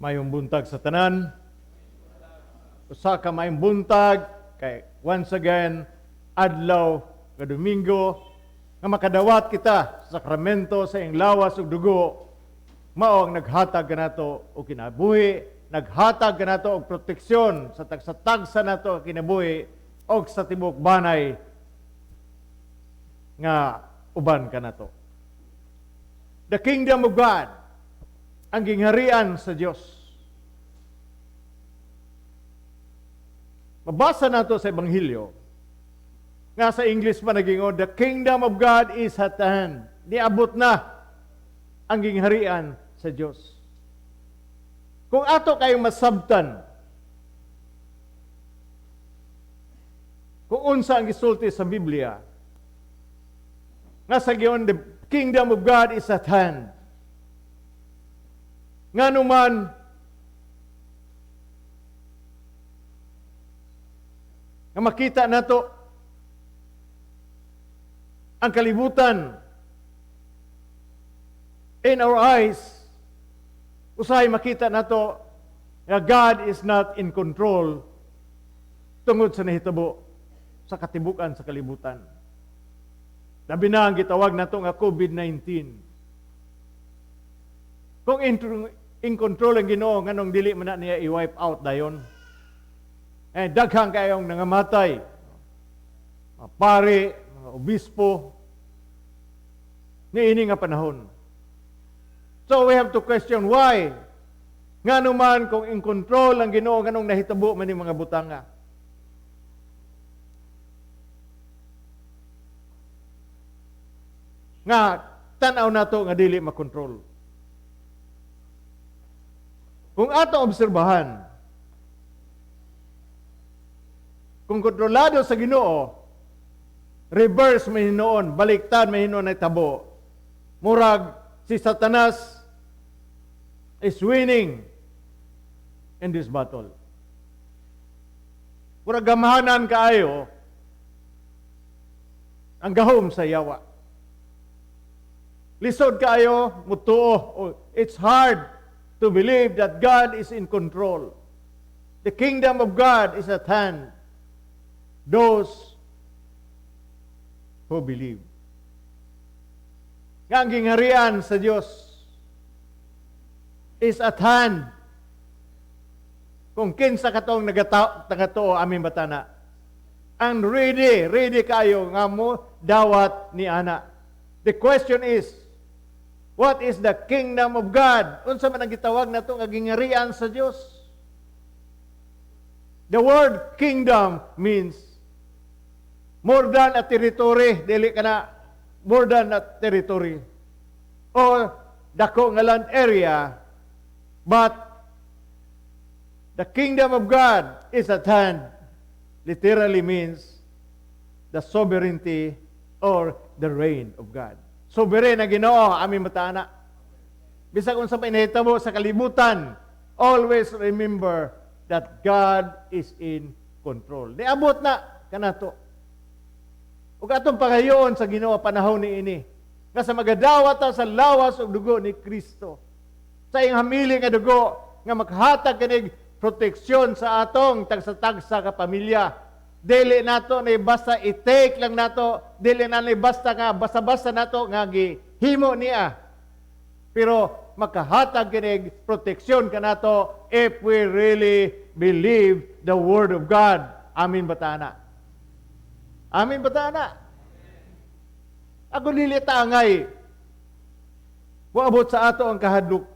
Mayong buntag sa tanan. Usa ka maayong buntag kay once again, adlaw nga Domingo nga makadawat kita sa sakramento sa iyang lawas ug dugo, mao ang naghatag kanato og kinabuhi, naghatag kanato og proteksyon sa tagsa-tagsa nato kinabuhi og sa tibuok banay nga uban kanato. The kingdom of God, ang gingharian sa Dios. Mabasa nato sa Ebanghelyo nga sa English pa nagingon, "The kingdom of God is at hand." Niabot na ang gingharian sa Dios. Kung ato kayong masabtan kung unsa ang gisulti sa Biblia nga sa giyon, "The kingdom of God is at hand." Ngano man nga makita nato ang kalibutan in our eyes, usahay makita nato nga God is not in control tungod sa nahitabo sa katibukan sa kalibutan. Labi na ang gitawag nato nga COVID-19. Kung in control ang Ginoo, nganong dili man na niya i-wipe out dayon? Eh, daghang kayong nangamatay. Mga pare, mga obispo, niini nga panahon. So we have to question why. Ngano man kung in control ang Ginoo, nganong nahitabo man ni mga butanga? Nga tan-aw nato nga dili makontrol. Kung ato obserbahan, kung kontrolado sa Ginoo, reverse may hinuon, baliktad may hinuon ay tabo. Murag si Satanas is winning in this battle. Murag gamahanan kaayo ang gahom sa yawa. Lisod kaayo mutuo. It's hard to believe that God is in control. The kingdom of God is at hand. Those who believe. Nga ang gingharian sa Dios is at hand. Kung kinsa katong nagatuo, amin batana. Ang ready, ready kayo nga mo dawat ni ana. The question is, what is the kingdom of God? Unsa man ang gitawag nato nga gingharian sa Dios? The word kingdom means more than a territory, dili ka na more than a territory or dako nga land area, but the kingdom of God is at hand literally means the sovereignty or the reign of God. Sovereign ang Ginoo, aming matana. Bisag unsa pa inahitabo sa kalibutan, always remember that God is in control. Niabot na kanato. Ug atong pagayon sa Ginoo panahon niini nga sa magadawat ta sa lawas ug dugo ni Kristo. Sa iyang hamili nga dugo nga makhatag kanig proteksyon sa atong tagsa-tagsa ka pamilya. Dili nato ni basta i-take lang nato, dili na ni basta nga basta-basta nato nga gihimo niya. Pero makahatag kinig proteksyon kanato if we really believe the word of God. Amin ba ta na? Amin ba ta na? Ako dili ta angay. Moabot sa ato ang kahadlok.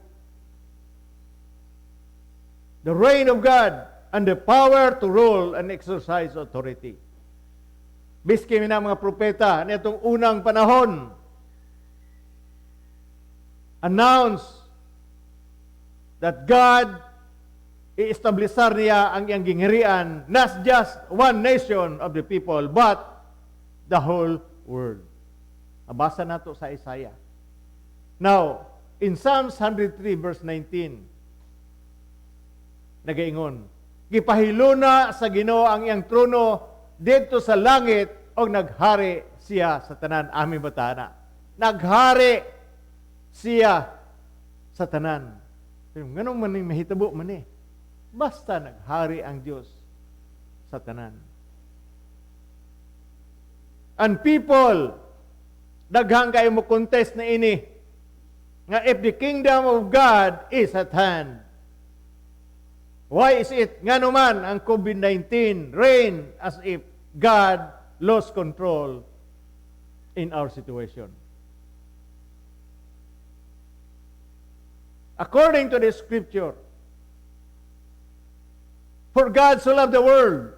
The reign of God and the power to rule and exercise authority. Biski na mga propeta nitong unang panahon, announce that God i-establisar niya ang iyang gingharian, not just one nation of the people, but the whole world. Nabasa nato sa Isaiah. Now, in Psalms 103 verse 19, nagaingon, "Gipahiluna sa Ginoo ang iyang trono didto sa langit og naghari siya sa tanan." Amin ba ta na? Naghari siya sa tanan. Pero nganong man ning mahitabo man eh? Basta naghari ang Dios sa tanan. And people, daghan kayo mo contest na ini, nga if the kingdom of God is at hand, why is it nga naman ang COVID-19 reign as if God lost control in our situation? According to the scripture, for God so loved the world,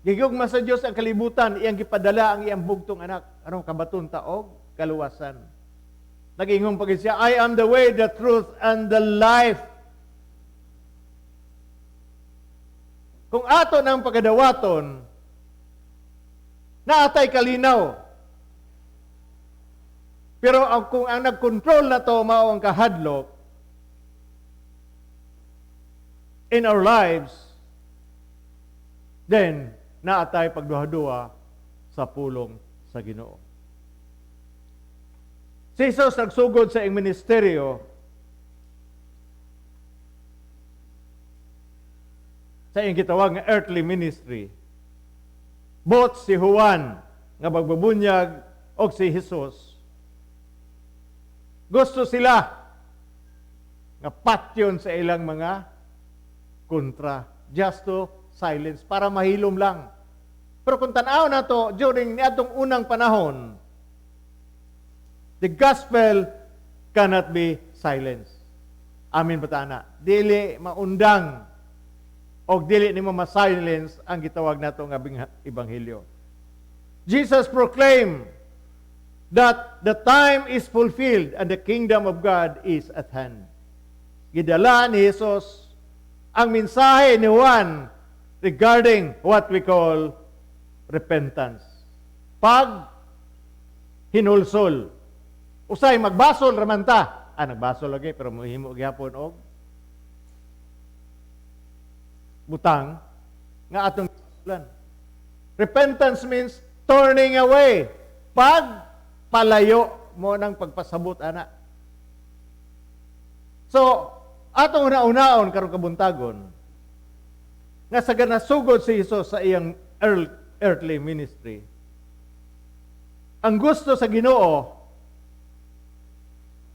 gigugma sa Dios ang kalibutan, iyang gipadala ang iyang bugtong anak aron kabaton ta og kaluwasan. Nag-ingon pa siya, "I am the way, the truth, and the life." Kung ato ng pagadawaton, naatay kalinaw. Pero kung ang nag-control na to mao ang kahadlok in our lives, then naatay pagduha-duha sa pulong sa Ginoo. Si Jesus nagsugod sa iyang ministeryo sa iyang gitawag nga earthly ministry. Both si Juan nga magbabunyag og si Jesus, gusto sila nga patyon sa ilang mga kontra, just to silence, para mahilom lang. Pero kung tan-aw na to, during niadtong unang panahon, the gospel cannot be silenced. Amin ba ta na? Dili maundang o dili nimo ma-silence ang gitawag nato nga ebanghelyo. Jesus proclaimed that the time is fulfilled and the kingdom of God is at hand. Gidala ni Jesus ang mensahe ni Juan regarding what we call repentance. Pag hinulsol. Usay magbasol raman ta. Ah, nagbasol lagi pero mohimo gyapon og butang nga atong basulan. Repentance means turning away. Pag palayo mo ng pagpasabot ana. So, atong una-unaon karong kabuntagon nga sa ganasugod si Jesus sa iyang earthly ministry. Ang gusto sa Ginoo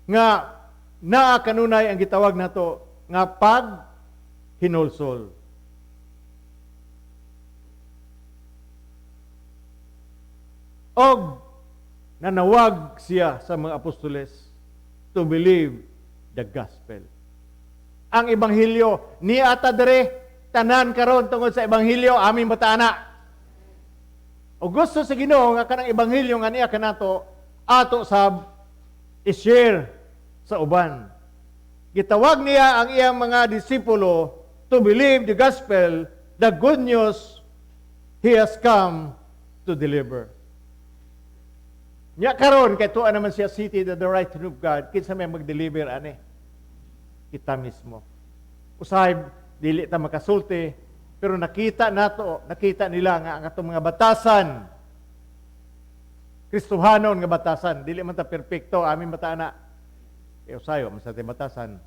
nga naa kanunay ang gitawag nato nga pag hinulsol. Og nanawag siya sa mga apostoles to believe the gospel. Ang ebanghelyo niata dere tanan karon tungod sa ebanghelyo, amin bata na. O gusto sa Ginoo nga kanang ebanghelyo nga niya kanato ato sab i-share sa uban. Gitawag niya ang iyang mga disipulo to believe the gospel, the good news he has come to deliver. Nya karon kay tuwa naman siya seated at the right hand of God, kinsa may mag-deliver ani? Kita mismo. Usahay dili ta makasulti, pero nakita nato, nakita nila nga ang atong mga batasan, Kristohanon nga batasan, dili man ta perpekto, amin bata na. E usahay man sa batasan.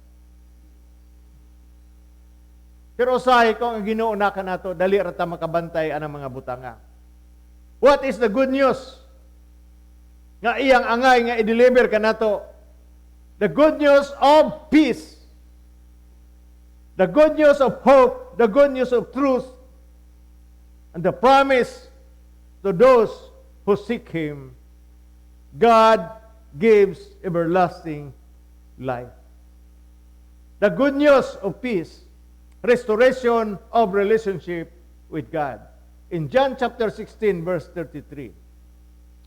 Pero usahay kung ang Ginoo na kanato, dali ra ta makabantay anang mga butanga. What is the good news nga iyang angay nga i-deliver kanato? The good news of peace. The good news of hope, the good news of truth, and the promise to those who seek Him. God gives everlasting life. The good news of peace, restoration of relationship with God. In John chapter 16, verse 33,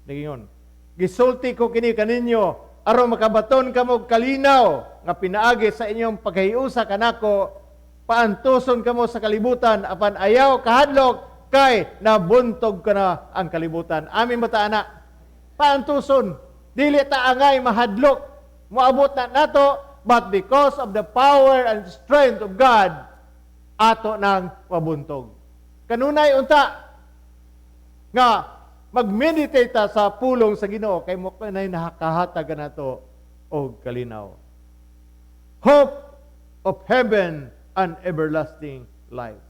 Nagingon, "Gisulti ko kini kaninyo, aron makabaton kamo kalinaw nga pinaagi sa inyong pagkahiusa kanako. Paantuson kamo sa kalibutan, apan ayaw kahadlok kay nabuntog ka na ang kalibutan." Amin ba ta ana? Paantuson, dili ta angay mahadlok. Moabot na nato, but because of the power and strength of God, ato nang mabuntog. Kanunay unta nga mag-meditate ta sa pulong sa Ginoo kay mo kanay nakakahatag nato og kalinaw. Hope of heaven and everlasting life.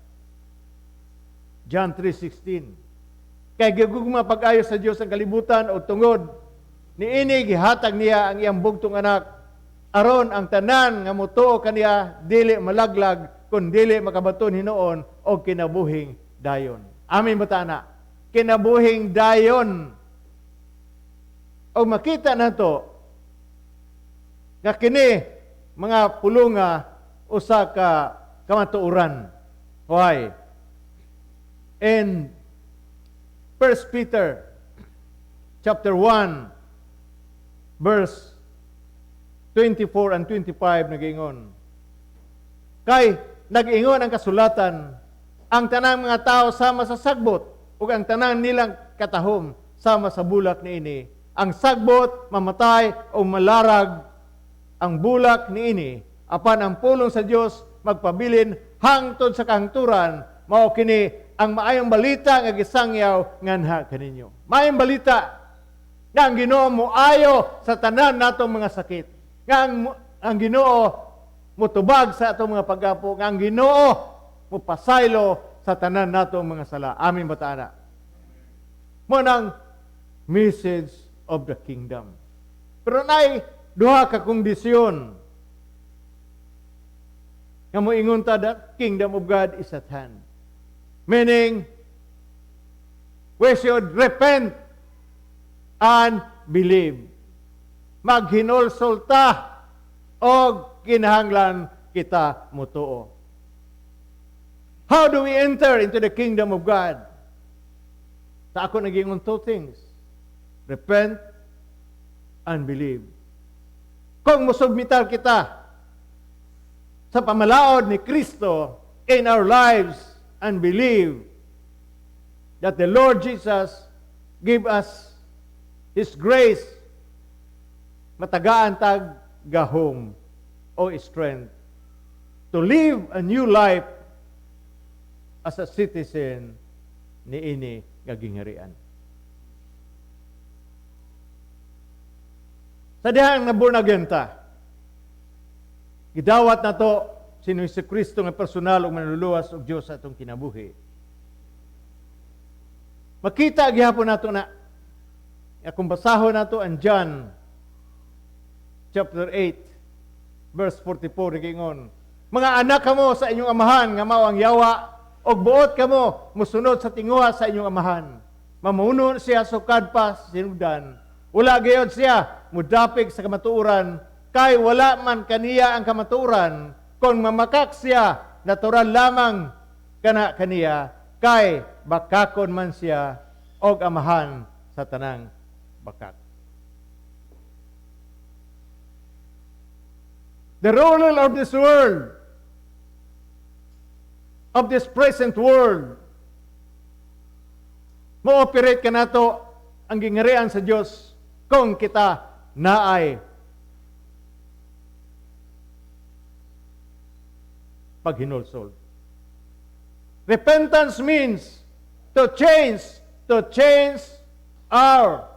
John 3:16. Kay gigugma pag-ayo sa Dios ang kalibutan o tungod niini gihatag niya ang iyang bugtong anak aron ang tanan nga motuo kaniya dili malaglag kun dili makabaton hinuon og kinabuhing dayon. Amen ba ta na? Kinabuhing dayon. O makita nato nga kini mga pulunga usa ka kamatuoran. Why? In 1 Peter chapter 1 verse 24 and 25, nagingon. Kay nag-ingon ang kasulatan, ang tanang mga tao sama sa sagbot ug ang tanang nilang katahom sama sa bulak niini. Ang sagbot mamatay o malarag ang bulak niini, apan ang pulong sa Dios magpabilin hangtod sa kahangturan. Mao kini ang maayong balita nga gisangyaw nganha kaninyo. Maayong balita nga ang Ginoo moayo sa tanan natong mga sakit. Nga ang Ginoo mutubag sa atong mga pag-apo, nga ang Ginoo mupasaylo sa tanan natong mga sala. Amen ba ta ana? Mao nang message of the kingdom. Pero nay duha ka kondisyon nga moingon ta that kingdom of God is at hand. Meaning, we should repent and believe. Maghinulsol ta og kinahanglan kita mutuo. How do we enter into the kingdom of God? Sa ako nagingon, two things. Repent and believe. Kung musubmitar kita sa pamalaod ni Kristo in our lives and believe that the Lord Jesus give us His grace, matagaan tag gahom o strength to live a new life as a citizen niini nga gingharian. Sa dihang na born again ta, gidawat nato si Hesus Kristo nga personal ug manluluwas ug Dios sa atong kinabuhi. Makita gihapon nato na kung basahon nato ang John chapter 8 verse 44, nagingon, "Mga anak kamo sa inyong amahan nga mao ang yawa ug buot kamo musunod sa tinguha sa inyong amahan. Mamuno siya sukad pa sa sinugdan. Wala gayod siya mudapig sa kamatuoran kay wala man kaniya ang kamatuoran. Kung mamakak siya, natural lamang kana kaniya kay bakakon man siya og amahan sa tanang bakak." The ruler of this world, of this present world, mo-operate kanato ang gingarian sa Dios kung kita naay paghinulsol. Repentance means to change our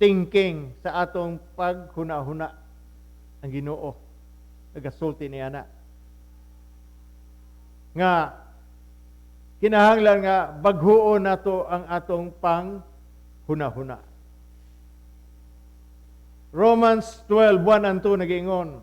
thinking sa atong paghuna-huna. Ang Ginoo nagasulti niya na nga kinahanglan nga baghuon nato ang atong panghuna-huna. Romans 12:1 and 2 nagiingon.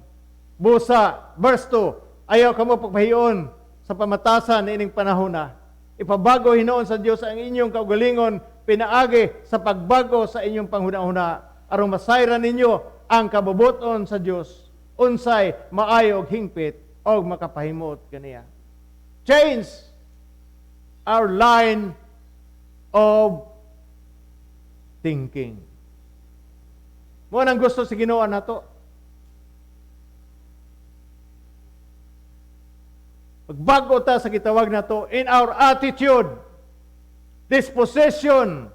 Busa, verse 2, ayaw kamo pagpahion sa pamatasan ining panahon na. Ipabago hinuon sa Dios ang inyong kaugalingon pinaagi sa pagbago sa inyong panghuna-huna aron masayran ninyo ang kabubuton sa Dios, unsay maayo og hingpit og makapahimuot kaniya. Change our line of thinking. Mao nang gusto sa Ginoo nato. Magbago ta sa gitawag nato in our attitude, disposition,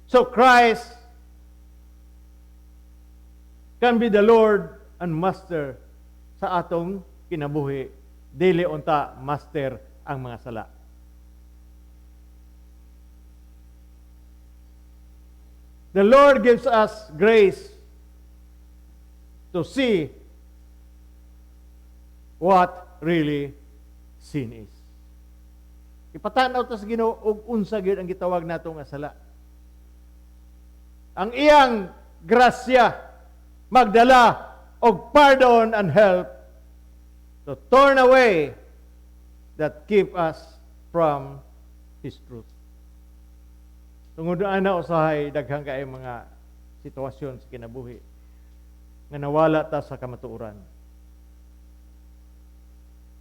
so Christ can be the Lord and Master sa atong kinabuhi. Dili unta master ang mga sala. The Lord gives us grace to see What really sin is. Ipatanaw ta sa Ginoo og unsa gyud ang gitawag nato nga sala. Ang iyang grasya magdala og pardon and help to turn away that keep us from His truth. Tungod ana, usahay daghan kay mga sitwasyon sa kinabuhi nga nawala ta sa kamatuoran.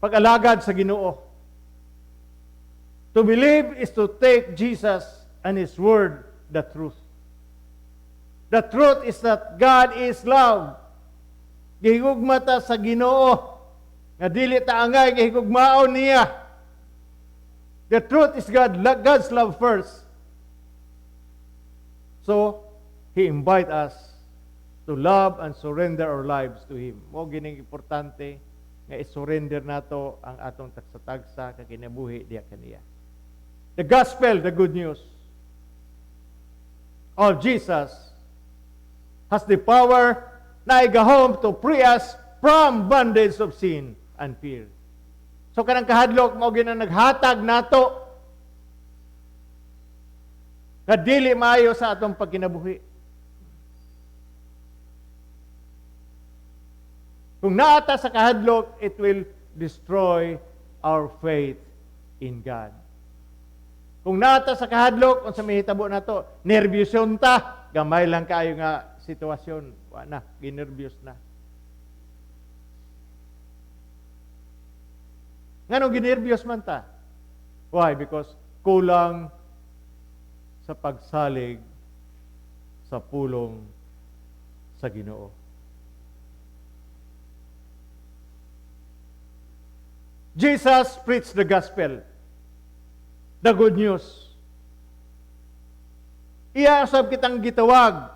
Pag-alagad sa Ginoo. To believe is to take Jesus and His Word, the truth. The truth is that God is love. Gihigugma ta sa Ginoo nga dili ta angay, gihigugmaon niya. The truth is God's love first. So, He invite us to love and surrender our lives to Him. Mao gining importante nga i-surrender nato ang atong tagsa-tagsa ka kinabuhi diha kaniya. The gospel, the good news of Jesus, has the power na igahom to free us from bondage of sin and fear. So kanang kahadlok, mao gyud naghatag nato nga dili maayo sa atong pagkinabuhi. Kung naa ta sa kahadlok, it will destroy our faith in God. Kung naa ta sa kahadlok, unsa may hitabo nato? Nerbyuson ta. Gamay lang kaayo nga sitwasyon. Wa na, ginerbyos na. Nganong ginerbyos man ta? Why? Because kulang sa pagsalig sa pulong sa Ginoo. Jesus preached the gospel, the good news. Iya usab kitang gitawag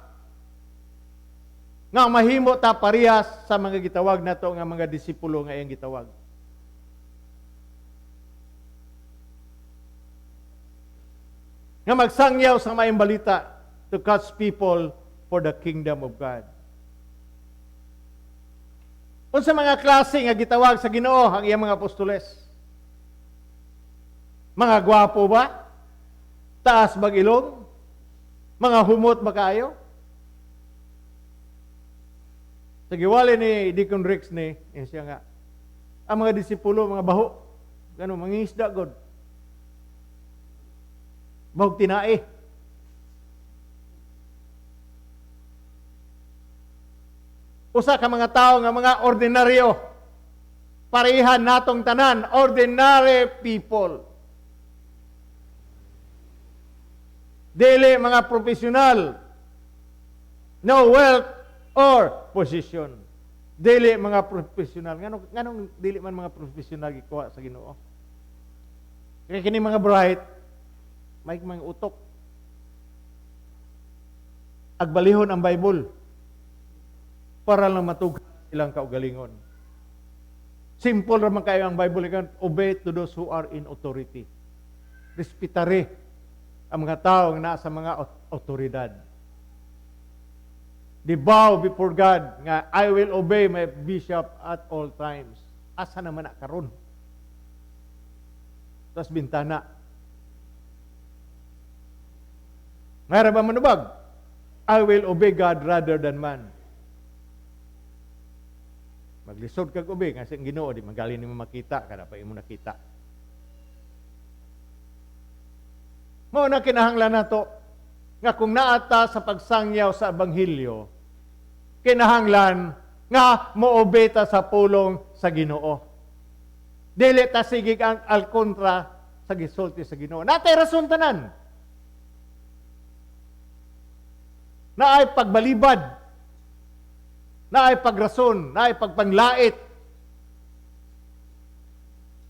nga mahimo ta parehas sa mga gitawag nato nga mga disipulo nga iyang gitawag. Nga magsangyaw sa maayong balita to catch people for the kingdom of God. Unsa mga klase nga gitawag sa Ginoo ang iyang mga apostoles? Mga gwapo ba? Taas bag ilong? Mga humot ba kaayo? Sa giwali ni Deacon Rex ni, eh, siya nga, ang mga disipulo, mga baho, gano, mangingisda god. Bahog tinae. Usa ka mga tao nga mga ordinaryo. Parehan natong tanan, ordinary people. Dili mga profesional. No wealth or position. Dili mga profesional. Nganong dili man mga profesional gikuha sa Ginoo? Kaya kini mga bright, may mga utok. Agbalihon ang Bible para lang matughan ilang kaugalingon. Simple ra man kayo ang Bible, obey to those who are in authority. Respetare ang mga tao nga naa sa mga otoridad. They bow before God nga I will obey my bishop at all times. Asa naman na karon? Tas bintana. Mayra ba manubag? I will obey God rather than man. Maglisod kag obey nga sa Ginoo di magaling nimo makita kada pa imo nakita. Mao na kinahanglan nato nga kung naata sa pagsangyaw sa ebanghelyo, kinahanglan nga moobey ta sa pulong sa Ginoo. Dili ta sige ang alkontra sa gisulti sa Ginoo. Natay rason tanan. Naay pagbalibad, naay pagrason, naay pagpanglait.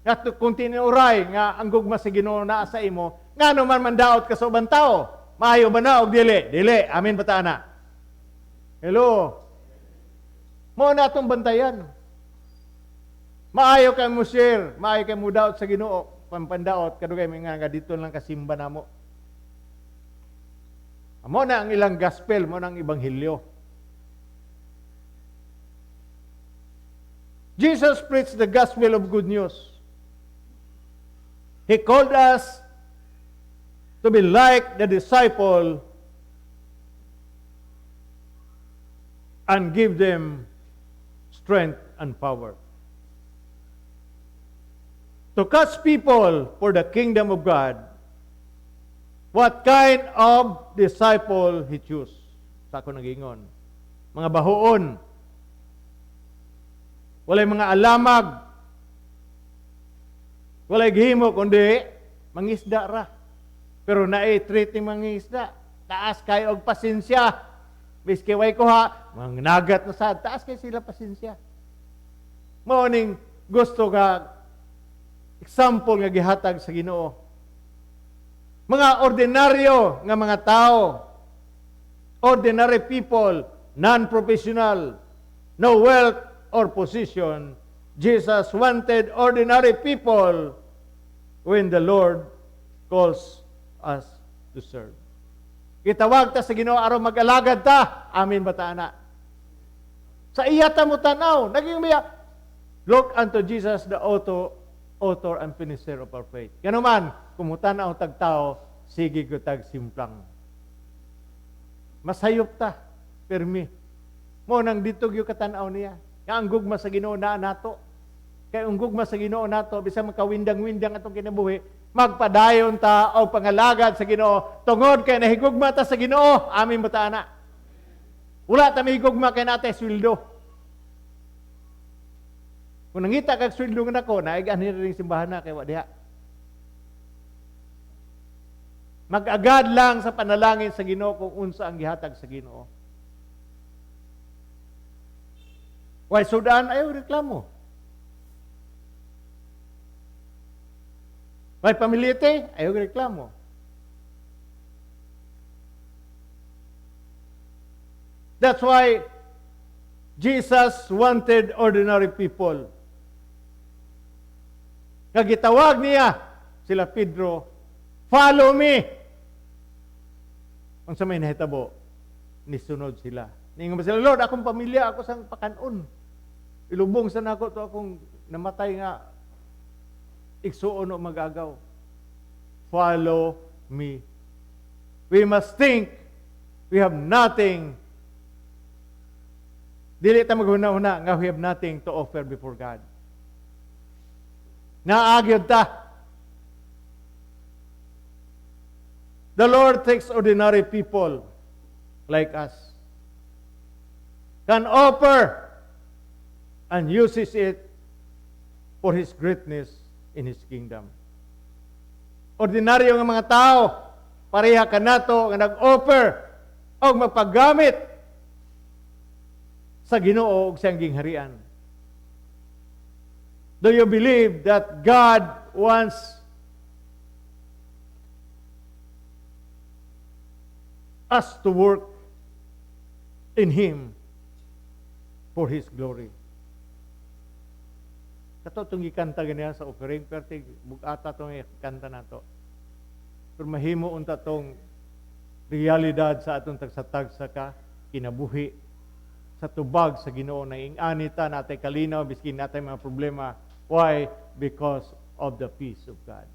Nga kung tinuray nga ang gugma sa Ginoo naa sa imo, ngano man mandaot ka sa ubang tao? Maayo ba na og dili? Dili. Amin ba ta ana? Hello. Mao na atong bantayan. Maayo kay mo share, maayo kay mo daot sa Ginoo, pampandaot kadugay may nga dito lang kasimba namo. Amo na ang ilang gospel, mo na ang ebanghelyo. Jesus preached the gospel of good news. He called us to be like the disciple and give them strength and power to catch people for the kingdom of God. What kind of disciple He choose? Sa ako nagingon. Mga bahoon. Walay mga alamag. Walay gihimo kundi mangisda ra. Pero naay treat ni mangisda. Taas kay og pasensya. Biski way kuha, mangnagat na sad. Taas kay sila pasensya. Mao ning gusto ka example nga gihatag sa Ginoo. Mga ordinaryo nga mga tao, ordinary people, non-professional, no wealth or position. Jesus wanted ordinary people when the Lord calls us to serve. Gitawag ta sa Ginoo aron mag-alagad ta. Amin ba ta ana? Sa iya ta mo tanaw, naging miya, "Look unto Jesus, the author and finisher of our faith." Gano man, kung mutanaw tag tao, sige ko tag simplang. Masayop ta, permi. Mo nang dito gyud katanaw niya. Nga ang gugma sa Ginoo naa nato. Kay ang gugma sa Ginoo nato, bisan makawindang-windang atong kinabuhi, magpadayon ta og pangalagad sa Ginoo tungod kay nahigugma ta sa Ginoo. Amin ba ta ana? Wala ta mahigugma kay natay sweldo. Kung nangita kag sweldo nga nako, naig anhi ring simbahan na kay wa diha. Mag-agad lang sa panalangin sa Ginoo kung unsa ang gihatag sa Ginoo. Way sudan, ayaw reklamo. May pamilite, ayaw reklamo. That's why Jesus wanted ordinary people. Kagitawag niya sila Pedro, "Follow me." Unsa may nahitabo, nisunod sila. Ningon ba sila, "Lord, akong pamilya, ako sang pakanon. Ilubong sa nako to akong namatay nga igsuon o magagaw." Follow me. We must think we have nothing. Dili ta maghuna-huna nga we have nothing to offer before God. Naagyod ta. The Lord takes ordinary people like us, can offer and uses it for His greatness in His kingdom. Ordinaryo nga mga tao, pareha kanato nga nag-offer og magpaggamit sa Ginoo ug siyang gingharian. Do you believe that God wants us to work in Him for His glory? Kato itong gikanta ganiya sa offering, pero bugata itong kanta nato. Pero mahimo unta tong realidad sa atong tagsa-tagsa ka kinabuhi sa tubag sa Ginoo na ingani ta natay kalinaw biskin natay mga problema. Why? Because of the peace of God.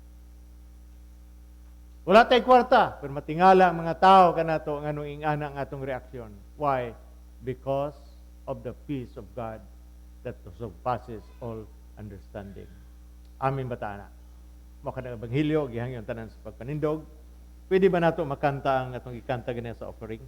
Wala tay kwarta, pero matingala ang mga tao kanato nganong ingana ang atong reaksyon. Why? Because of the peace of God that surpasses all understanding. Amin ba ta ana? Mao ka ebanghelyo, gihangyon tanan sa pagpanindog. Pwede ba nato makanta ang atong ikanta ganyan sa offering?